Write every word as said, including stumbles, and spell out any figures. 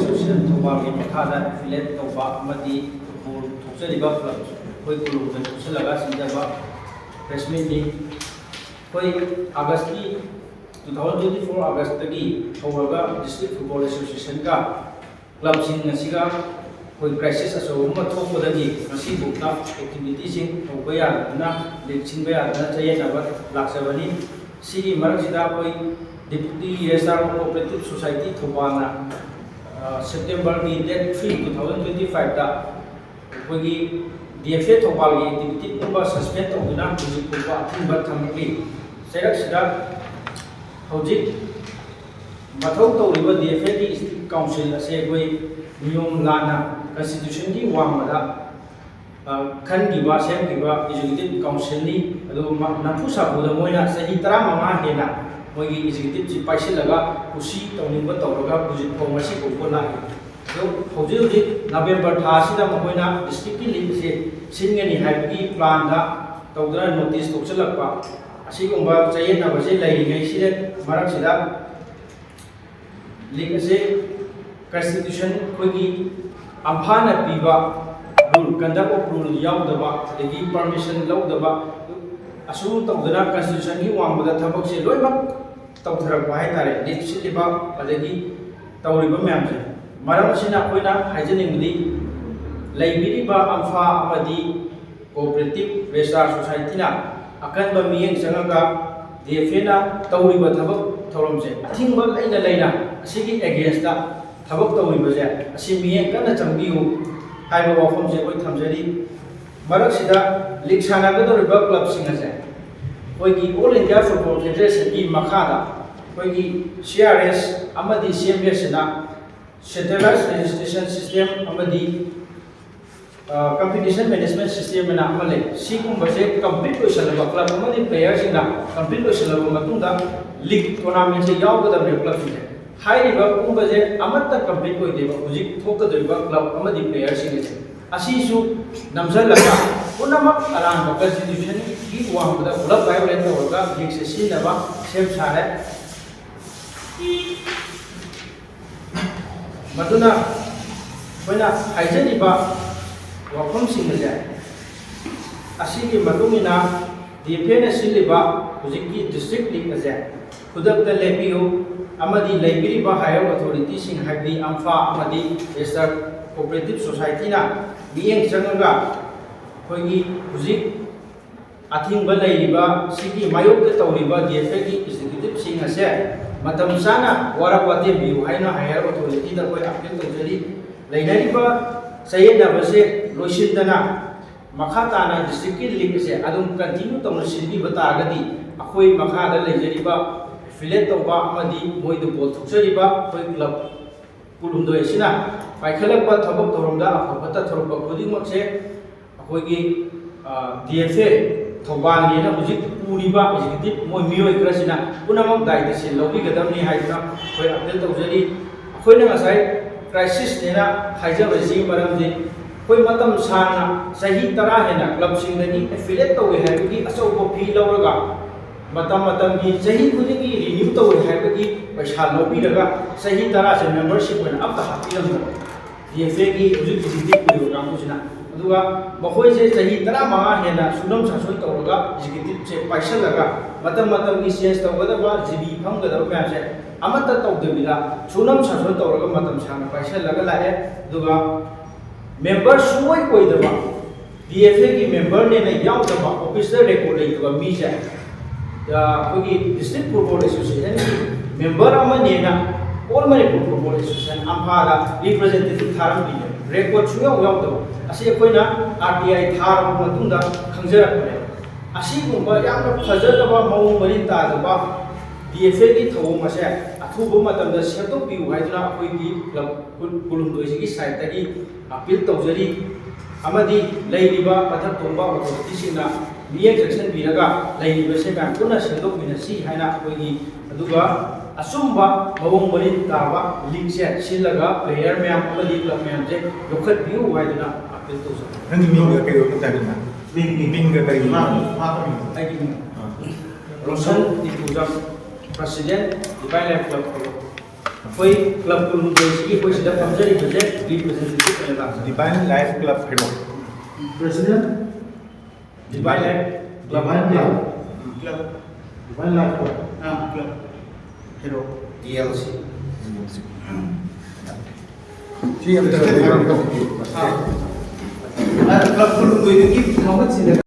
Association ꯊꯧꯕꯥꯜꯒꯤ ꯃꯈꯥꯗ ꯑꯦꯐꯤꯂꯦꯠ ꯇꯧꯕ ꯑꯃꯗꯤ ꯐꯨꯠꯕꯣꯜ ꯊꯣꯛꯆꯔꯤꯕ ꯀ꯭ꯂꯕ ꯑꯩꯈꯣꯏ ꯀꯣꯂꯣꯝꯗ ꯄꯨꯟꯁꯤꯜꯂꯒ ꯁꯤꯟꯖꯕ ꯄ꯭ꯔꯦꯁ ꯃꯤꯠꯅꯤ꯫ ꯑꯩꯈꯣꯏ ꯑꯥꯒꯁꯀꯤ, two thousand twenty four ꯑꯥꯒꯁꯇꯒꯤ ꯍꯧꯔꯒ ꯗꯤꯁꯇ꯭ꯔꯤꯛ ꯐꯨꯠꯕꯣꯜ ꯑꯦꯁꯣꯁꯤꯌꯦꯁꯟꯒ ꯀ꯭ꯂꯕꯁꯤꯡ ꯑꯁꯤꯒ ꯑꯩꯈꯣꯏ ꯀ꯭ꯔꯥꯏꯁꯤꯁ ꯑꯆꯧꯕ ꯑꯃ ꯊꯣꯛꯄꯗꯒꯤ ꯉꯁꯤꯐꯥꯎꯗ ꯑꯦꯛꯇꯤꯚꯤꯇꯤꯁꯤꯡ ꯇꯧꯕ ꯌꯥꯗꯗꯨꯅ, ꯂꯤꯛ ꯁꯤꯟꯕ ꯌꯥꯗꯗꯨꯅ ꯆꯌꯦꯠꯅꯕ ꯂꯥꯛꯆꯕꯅꯤ꯫ ꯁꯤꯒꯤ ꯃꯔꯛꯁꯤꯗ ꯑꯩꯈꯣꯏ ꯗꯤꯄꯨꯇꯤ ꯔꯦꯖꯤꯁꯇ꯭ꯔꯥꯔ ꯑꯣꯐ ꯀꯣꯑꯣꯄꯔꯦꯇꯤꯚ ꯁꯣꯁꯥꯏꯇꯤ ꯊꯧꯕꯥꯜꯅ, ꯑ, ꯁꯦꯞꯇꯦꯝꯕꯔꯒꯤ date three, two thousand twenty fiveꯇ ꯑꯩꯈꯣꯏꯒꯤ ꯗꯤ ꯑꯦꯐ ꯑꯦ ꯊꯧꯕꯥꯜꯒꯤ ꯑꯦꯛꯇꯤꯚꯤꯇꯤ ꯄꯨꯝꯕ ꯁꯁꯄꯦꯟ ꯇꯧꯗꯨꯅ ꯍꯧꯖꯤꯛ ꯐꯥꯎꯕ ꯑꯊꯤꯡꯕ ꯊꯝꯂꯤ꯫ ꯆꯩꯔꯛꯁꯤꯗ ꯍꯧꯖꯤꯛ ꯃꯊꯧ ꯇꯧꯔꯤꯕ ꯗꯤ ꯑꯦꯐ ꯑꯦꯒꯤ ꯏꯁꯇ꯭ꯔꯤꯛ ꯀꯥꯎꯟꯁꯤꯜ ꯑꯁꯦ ꯑꯩꯈꯣꯏ ꯅꯤꯌꯣꯝ ꯂꯥꯟꯅ ꯀꯟꯁꯇꯤꯇ꯭ꯌꯨꯁꯟꯒꯤ ꯋꯥꯡꯃꯗ, ꯑ, ꯈꯟꯈꯤꯕ, ꯁꯦꯝꯈꯤꯕ ꯑꯦꯛꯖꯤꯀ꯭ꯌꯨꯇꯤꯚ ꯀꯥꯎꯟꯁꯤꯜꯅꯤ꯫ ꯑꯗꯨꯒ ꯃ-, ꯅꯝꯐꯨ ꯁꯥꯐꯨꯗ ꯃꯣꯏꯅ ꯆꯍꯤ ꯇꯔꯥꯃꯉꯥ ꯍꯦꯟꯅ ꯃꯣꯏꯒꯤ ꯑꯦꯛꯖꯤꯀ꯭ꯌꯨꯇꯤꯚꯁꯤ ꯄꯥꯏꯁꯤꯜꯂꯒ ꯀꯨꯁꯤ ꯇꯧꯅꯤꯡꯕ ꯇꯧꯔꯒ ꯍꯧꯖꯤꯛ ꯐꯥꯎ ꯉꯁꯤ ꯐꯥꯎꯕ ꯂꯥꯛꯏ꯫ ꯑꯗꯨ ꯍꯧꯖꯤꯛ ꯍꯧꯖꯤꯛ ꯅꯕꯦꯝꯕꯔ ꯊꯥ ꯑꯁꯤꯗ ꯃꯈꯣꯏꯅ ꯗꯤꯁꯇ꯭ꯔꯤꯛꯀꯤ ꯂꯤꯛ ꯑꯁꯤ ꯁꯤꯟꯒꯅꯤ ꯍꯥꯏꯕꯒꯤ ꯄ꯭ꯂꯥꯟꯗ ꯇꯧꯗꯨꯅ ꯅꯣꯇꯤꯁ ꯊꯣꯛꯆꯜꯂꯛꯄ, ꯑꯁꯤꯒꯨꯝꯕ ꯆꯌꯦꯠꯅꯕꯁꯤ ꯂꯩꯔꯤꯉꯩꯁꯤꯗ, ꯃꯔꯛꯁꯤꯗ ꯂꯤꯛ ꯑꯁꯤ ꯀꯟꯁꯇꯤꯇ꯭ꯌꯨꯁꯟ ꯑꯩꯈꯣꯏꯒꯤ ꯑꯝꯐꯥꯅ ꯄꯤꯕ ꯔꯨꯜ, ꯀꯟꯗꯛ ꯑꯣꯐ ꯔꯨꯜ ꯌꯥꯎꯗꯕ, ꯑꯗꯒꯤ ꯄꯔꯃꯤꯁꯟ ꯂꯧꯗꯕ, ꯑꯁꯨꯝ ꯇꯧꯗꯅ ꯀꯟꯁꯇꯤꯇ꯭ꯌꯨꯁꯟꯒꯤ ꯋꯥꯡꯃꯗ ꯊꯕꯛꯁꯦ ꯂꯣꯏꯅꯃꯛ ꯇꯧꯊꯔꯛꯄ ꯍꯥꯏꯇꯥꯔꯦ, ꯂꯤꯛ ꯁꯤꯜꯂꯤꯕ ꯑꯗꯒꯤ ꯇꯧꯔꯤꯕ ꯃꯌꯥꯝꯁꯦ꯫ ꯃꯔꯝ ꯑꯁꯤꯅ ꯑꯩꯈꯣꯏꯅ ꯍꯥꯏꯖꯅꯤꯡꯕꯗꯤ, ꯂꯩꯕꯤꯔꯤꯕ ꯑꯝꯐꯥ ꯑꯃꯗꯤ ꯀꯣꯑꯣꯄꯔꯦꯇꯤꯚ ꯔꯦꯖꯤꯁꯇ꯭ꯔꯥꯔ ꯁꯣꯁꯥꯏꯇꯤꯅ ꯑꯀꯟꯕ ꯃꯤꯠꯌꯦꯡ ꯆꯪꯉꯒ ꯗꯤ ꯑꯦꯐ ꯑꯦꯅ ꯇꯧꯔꯤꯕ ꯊꯕꯛ ꯊꯧꯔꯝꯁꯦ ꯑꯊꯤꯡꯕ ꯂꯩꯅ ꯂꯩꯅ ꯑꯁꯤꯒꯤ ꯑꯦꯒꯦꯟꯁꯇ ꯊꯕꯛ ꯇꯧꯔꯤꯕꯁꯦ ꯑꯁꯤ ꯃꯤꯠꯌꯦꯡ ꯀꯟꯅ ꯆꯪꯕꯤꯌꯨ ꯍꯥꯏꯕ ꯋꯥꯐꯝꯁꯦ ꯑꯩꯈꯣꯏ ꯊꯝꯖꯔꯤ꯫ ꯃꯔꯛꯁꯤꯗ ꯂꯤꯛ ꯁꯥꯟꯅꯒꯗꯧꯔꯤꯕ ꯀ꯭ꯂꯕꯁꯤꯡ ꯑꯁꯦ ꯑꯩꯈꯣꯏꯒꯤ ꯑꯣꯜ ꯏꯟꯗꯤꯌꯥ ꯐꯨꯠꯕꯣꯜ ꯐꯦꯗꯔꯦꯁꯟꯒꯤ ꯃꯈꯥꯗ ꯑꯩꯈꯣꯏꯒꯤ ꯁꯤ ꯑꯥꯔ ꯑꯦꯁ ꯑꯃꯗꯤ ꯁꯤ ꯑꯦꯝ ꯑꯦꯁ ꯑꯁꯤꯅ ꯁꯦꯟꯇ꯭ꯔꯦꯂꯥꯏꯖ ꯔꯦꯖꯤꯁꯇ꯭ꯔꯦꯁꯟ ꯁꯤꯁꯇꯦꯝ ꯑꯃꯗꯤ, ꯑ, ꯀꯝꯄꯤꯇꯤꯁꯟ ꯃꯦꯅꯦꯖꯃꯦꯟ ꯁꯤꯁꯇꯦꯝ ꯑꯅ ꯑꯃ ꯂꯩ꯫ ꯁꯤꯒꯨꯝꯕꯁꯦ ꯀꯝꯄ꯭ꯂꯤꯠ ꯑꯣꯏꯁꯜꯂꯕ, ꯀ꯭ꯂꯕ ꯑꯃꯗꯤ ꯄ꯭ꯂꯦꯌꯔꯁꯤꯡꯅ ꯀꯝꯄ꯭ꯂꯤꯠ ꯑꯣꯏꯁꯜꯂꯕ ꯃꯇꯨꯡꯗ ꯂꯤꯛ ꯇꯣꯔꯅꯥꯃꯦꯟꯁꯦ ꯌꯥꯎꯒꯗꯕꯅꯦꯕ ꯀ꯭ꯂꯕꯁꯤꯡꯁꯦ꯫ ꯍꯥꯏꯔꯤꯕ ꯄꯨꯝꯕꯁꯦ ꯑꯃꯠꯇ ꯀꯝꯄ꯭ꯂꯤꯠ ꯑꯣꯏꯗꯦꯕ ꯍꯧꯖꯤꯛ ꯊꯣꯛꯀꯗꯧꯔꯤꯕ ꯀ꯭ꯂꯕ ꯑꯃꯗꯤ ꯄ꯭ꯂꯦꯌꯔꯁꯤꯡ ꯑꯁꯦ꯫ ꯑꯁꯤꯁꯨ ꯅꯝꯁꯤꯜꯂꯒ ꯄꯨꯝꯅꯃꯛ ꯑꯔꯥꯟꯕ ꯀꯟꯁꯇꯤꯇ꯭ꯌꯨꯁꯟꯒꯤ ꯋꯥꯡꯃꯗ ꯄꯨꯂꯞ ꯚꯥꯏꯑꯣꯂꯦꯠ ꯇꯧꯔꯒ ꯂꯤꯛꯁꯦ ꯁꯤꯖꯤꯟꯅꯕ ꯁꯦꯝ ꯁꯥꯔꯦ꯫ ꯃꯗꯨꯅ ꯑꯩꯈꯣꯏꯅ ꯍꯥꯏꯖꯔꯤꯕ ꯋꯥꯐꯝꯁꯤꯡ ꯑꯁꯦ, ꯑꯁꯤꯒꯤ ꯃꯇꯨꯡ ꯏꯟꯅ ꯗꯤ ꯑꯦꯐ ꯑꯦꯅ ꯁꯤꯜꯂꯤꯕ ꯍꯧꯖꯤꯛꯀꯤ ꯗꯤꯁꯇ꯭ꯔꯤꯛ ꯂꯤꯒ ꯑꯁꯦ ꯈꯨꯗꯛꯇ ꯂꯦꯞꯄꯤꯌꯨ ꯑꯃꯗꯤ ꯂꯩꯕꯤꯔꯤꯕ ꯍꯥꯏꯌꯔ ꯑꯣꯊꯣꯔꯤꯇꯤꯁꯤꯡ, ꯍꯥꯏꯕꯗꯤ ꯑꯝꯐꯥ ꯑꯃꯗꯤ ꯔꯦꯖꯤꯁꯇꯔ ꯀꯣꯑꯣꯄꯔꯦꯇꯤꯚ ꯁꯣꯁꯥꯏꯇꯤꯅ ꯃꯤꯠꯌꯦꯡ ꯆꯪꯉꯒ ꯑꯩꯈꯣꯏꯒꯤ ꯍꯧꯖꯤꯛ ꯑꯊꯤꯡꯕ ꯂꯩꯔꯤꯕ ꯁꯤꯒꯤ ꯃꯥꯌꯣꯛꯇ ꯇꯧꯔꯤꯕ ꯗꯤ ꯑꯦꯐ ꯑꯦꯒꯤ ꯑꯦꯛꯖꯤꯀ꯭ꯌꯨꯇꯤꯚꯁꯤꯡ ꯑꯁꯦ ꯃꯇꯝ ꯆꯥꯅ ꯋꯥꯔꯛ ꯋꯥꯇꯦꯝ ꯄꯤꯌꯨ ꯍꯥꯏꯅ ꯍꯥꯏꯌꯔ ꯑꯣꯊꯣꯔꯤꯇꯤꯗ ꯑꯩꯈꯣꯏ ꯑꯄꯤꯜ ꯇꯧꯖꯔꯤ꯫ ꯂꯩꯅꯔꯤꯕ ꯆꯌꯦꯠꯅꯕꯁꯦ ꯂꯣꯏꯁꯤꯟꯗꯅ ꯃꯈꯥ ꯇꯥꯅ ꯗꯤꯁꯇ꯭ꯔꯤꯛꯀꯤ ꯂꯤꯒ ꯑꯁꯦ ꯑꯗꯨꯝ ꯀꯟꯇꯤꯅ꯭ꯌꯨ ꯇꯧꯅ ꯁꯤꯟꯕꯤꯕ ꯇꯥꯔꯒꯗꯤ ꯑꯩꯈꯣꯏ ꯃꯈꯥꯗ ꯂꯩꯖꯔꯤꯕ ꯑꯦꯐꯤꯂꯦꯠ ꯇꯧꯕ ꯑꯃꯗꯤ ꯃꯣꯏꯗ ꯕꯣꯜ ꯊꯣꯛꯆꯔꯤꯕ ꯑꯩꯈꯣꯏ ꯀ꯭ꯂꯕ ꯀꯨꯟꯍꯨꯝꯗꯣꯏ ꯑꯁꯤꯅ ꯄꯥꯏꯈꯠꯂꯛꯄ ꯊꯕꯛ ꯊꯧꯔꯝꯗ ꯑꯐ ꯐꯠꯇ ꯊꯣꯔꯛꯄ ꯈꯨꯗꯤꯡꯃꯛꯁꯦ ꯑꯩꯈꯣꯏꯒꯤ ꯗꯤ ꯑꯦꯐ ꯑꯦ ꯊꯧꯕꯥꯜꯒꯤꯅ ꯍꯧꯖꯤꯛ ꯄꯨꯔꯤꯕ ꯑꯦꯛꯖꯤꯀ꯭ꯌꯨꯇꯤꯚ ꯃꯣꯏ ꯃꯤꯑꯣꯏ ꯈꯔꯁꯤꯅ ꯄꯨꯝꯅꯃꯛ ꯗꯥꯏꯇꯁꯦ ꯂꯧꯕꯤꯒꯗꯕꯅꯤ ꯍꯥꯏꯗꯨꯅ ꯑꯩꯈꯣꯏ ꯑꯄꯤꯜ ꯇꯧꯖꯔꯤ꯫ ꯑꯩꯈꯣꯏꯅ ꯉꯁꯥꯏ ꯀ꯭ꯔꯥꯏꯁꯤꯁꯅꯦꯅ ꯍꯥꯏꯖꯕꯁꯤꯒꯤ ꯃꯔꯝꯗꯤ ꯑꯩꯈꯣꯏ ꯃꯇꯝ ꯁꯥꯡꯅ ꯆꯍꯤ ꯇꯔꯥ ꯍꯦꯟꯅ ꯀ꯭ꯂꯕꯁꯤꯡꯗꯒꯤ ꯑꯦꯐꯤꯂꯦꯠ ꯇꯧꯋꯦ ꯍꯥꯏꯕꯒꯤ ꯑꯆꯧꯕ ꯐꯤ ꯂꯧꯔꯒ ꯃꯇꯝ ꯃꯇꯝꯒꯤ ꯆꯍꯤ ꯈꯨꯗꯤꯡꯒꯤ ꯔꯤꯅ꯭ꯌꯨ ꯇꯧꯋꯦ ꯍꯥꯏꯕꯒꯤ ꯄꯩꯁꯥ ꯂꯧꯕꯤꯔꯒ ꯆꯍꯤ ꯇꯔꯥꯁꯦ ꯃꯦꯝꯕꯔꯁꯤꯞ ꯑꯣꯏꯅ ꯑꯝꯇ ꯍꯥꯞꯄꯤꯔꯝꯗꯕ ꯗꯤ ꯑꯦꯐ ꯑꯦꯒꯤ ꯍꯧꯖꯤꯛ ꯑꯦꯛꯖꯤꯀ꯭ꯌꯨꯇꯤꯚ ꯑꯣꯏꯔꯤꯕ ꯀꯥꯡꯕꯨꯁꯤꯅ꯫ ꯑꯗꯨꯒ ꯃꯈꯣꯏꯁꯦ ꯆꯍꯤ ꯇꯔꯥꯃꯉꯥ ꯍꯦꯟꯅ ꯁꯨꯅꯝ ꯁꯥꯁꯣꯟ ꯇꯧꯔꯒ ꯑꯦꯛꯖꯤꯀ꯭ꯌꯨꯇꯤꯚꯁꯦ ꯄꯥꯏꯁꯜꯂꯒ ꯃꯇꯝ ꯃꯇꯝꯒꯤ ꯆꯦꯟꯖ ꯇꯧꯒꯗꯕ, ꯖꯤ ꯕꯤ ꯐꯝꯒꯗꯕ ꯃꯌꯥꯝꯁꯦ ꯑꯃꯠꯇ ꯇꯧꯗꯕꯤꯗ ꯁꯨꯅꯝ ꯁꯥꯁꯣꯟ ꯇꯧꯔꯒ ꯃꯇꯝ ꯁꯥꯡꯅ ꯄꯥꯏꯁꯜꯂꯒ ꯂꯥꯛꯑꯦ꯫ ꯑꯗꯨꯒ ꯃꯦꯝꯕꯔ ꯁꯨꯡꯑꯣꯏ ꯑꯣꯏꯗꯕ, ꯗꯤ ꯑꯦꯐ ꯑꯦꯒꯤ ꯃꯦꯝꯕꯔꯅꯦꯅ ꯌꯥꯎꯗꯕ, ꯑꯣꯐꯤꯁꯇ ꯔꯦꯀꯣꯔꯗ ꯂꯩꯇꯕ ꯃꯤꯁꯦ, ꯑ, ꯑꯩꯈꯣꯏꯒꯤ ꯗꯤꯁꯇ꯭ꯔꯤꯛ ꯐꯨꯠꯕꯣꯜ ꯑꯦꯁꯣꯁꯤꯌꯦꯁꯟꯒꯤ ꯃꯦꯝꯕꯔ ꯑꯃꯅꯦꯅ ꯑꯣꯜ ꯃꯅꯤꯄꯨꯔ ꯐꯨꯠꯕꯣꯜ ꯑꯦꯁꯣꯁꯤꯌꯦꯁꯟ ꯑꯝꯐꯥꯗ ꯔꯤꯄ꯭ꯔꯖꯦꯟꯇꯦꯇꯤꯚ ꯊꯥꯔꯝꯕꯤꯅꯦ꯫ ꯔꯦꯀꯣꯔꯗ ꯁꯨꯡꯌꯥꯎ ꯌꯥꯎꯗꯕ꯫ ꯑꯁꯤ ꯑꯩꯈꯣꯏꯅ ꯑꯥꯔ ꯇꯤ ꯑꯥꯏ ꯊꯥꯔꯕ ꯃꯇꯨꯡꯗ ꯈꯪꯖꯔꯛꯄꯅꯦ꯫ ꯑꯁꯤꯒꯨꯝꯕ ꯌꯥꯝꯅ ꯐꯖꯗꯕ, ꯃꯑꯣꯡ ꯃꯔꯤꯟ ꯇꯥꯗꯕ ꯗꯤ ꯑꯦꯐ ꯑꯦꯒꯤ ꯊꯧꯑꯣꯡ ꯑꯁꯦ ꯑꯊꯨꯕ ꯃꯇꯝꯗ ꯁꯦꯝꯗꯣꯛꯄꯤꯌꯨ ꯍꯥꯏꯗꯨꯅ ꯑꯩꯈꯣꯏꯒꯤ ꯀ꯭ꯂꯕ ꯀꯨꯟ-, ꯀꯨꯟꯍꯨꯝꯗꯣꯏꯁꯤꯒꯤ ꯁꯥꯏꯠꯇꯒꯤ ꯑꯄꯤꯜ ꯇꯧꯖꯔꯤ꯫ ꯑꯃꯗꯤ ꯂꯩꯔꯤꯕ ꯃꯊꯛ ꯊꯣꯡꯕ ꯑꯣꯊꯣꯔꯤꯇꯤꯁꯤꯡꯅ ꯃꯤꯠꯌꯦꯡ ꯆꯪꯁꯤꯟꯕꯤꯔꯒ ꯂꯩꯔꯤꯕꯁꯦ ꯃꯌꯥꯝ ꯄꯨꯟꯅ ꯁꯦꯝꯗꯣꯛꯃꯤꯟꯅꯁꯤ ꯍꯥꯏꯅ ꯑꯩꯈꯣꯏꯒꯤ, ꯑꯗꯨꯒ ꯑꯆꯨꯝꯕ ꯃꯑꯣꯡ ꯃꯔꯤꯟ ꯇꯥꯕ ꯂꯤꯒꯁꯦ ꯁꯤꯜꯂꯒ ꯄ꯭ꯂꯦꯌꯔ ꯃꯌꯥꯝ ꯑꯃꯗꯤ ꯀ꯭ꯂꯕ ꯃꯌꯥꯝꯁꯦ ꯌꯣꯛꯈꯠꯄꯤꯌꯨ ꯍꯥꯏꯗꯨꯅ ꯑꯄꯤꯜ ꯇꯧꯖꯕꯅꯤ꯫ ꯅꯪꯒꯤ ꯃꯤꯡꯒ ꯀꯩ ꯑꯣꯏꯕ ꯇꯥꯏ? ꯃꯤꯡ, ꯃꯤꯡ꯫ ꯃꯤꯡꯒ ꯀꯔꯤ? ꯃꯥ, ꯃꯥ ꯃꯤꯡ꯫ ꯑꯩꯒꯤ ꯃꯤꯡ ꯑꯥ꯫ ꯔꯣꯁꯟ ꯅꯤꯀꯨꯖꯝ, ꯄ꯭ꯔꯁꯤꯗꯦꯟ, ꯗꯤꯚꯥꯏꯟ ꯂꯥꯏꯐ ꯀ꯭ꯂꯕ ꯀꯣꯂꯣꯝ꯫ ꯑꯩꯈꯣꯏ ꯀ꯭ꯂꯕ ꯀꯨꯟꯍꯨꯝꯗꯣꯏꯁꯤꯒꯤ ꯑꯩꯈꯣꯏ ꯁꯤꯗ ꯐꯝꯖꯔꯤꯕꯁꯦ ꯔꯤꯄ꯭ꯔꯖꯦꯟꯇꯦꯇꯤꯚ ꯑꯣꯏꯅ ꯂꯥꯛꯆꯩ꯫ Divine Life Club ꯍꯥꯏꯔꯣ꯫ President, Divine Life Club Divine Club, Club Divine Life Club. Ah Club hero T L C. ꯁꯤ ꯑꯝꯇ ꯀ꯭ꯂꯕ ꯀꯨꯟꯍꯨꯝꯗꯣꯏꯗꯨꯒꯤ ꯃꯍꯨꯠ ꯁꯤꯜꯂꯒ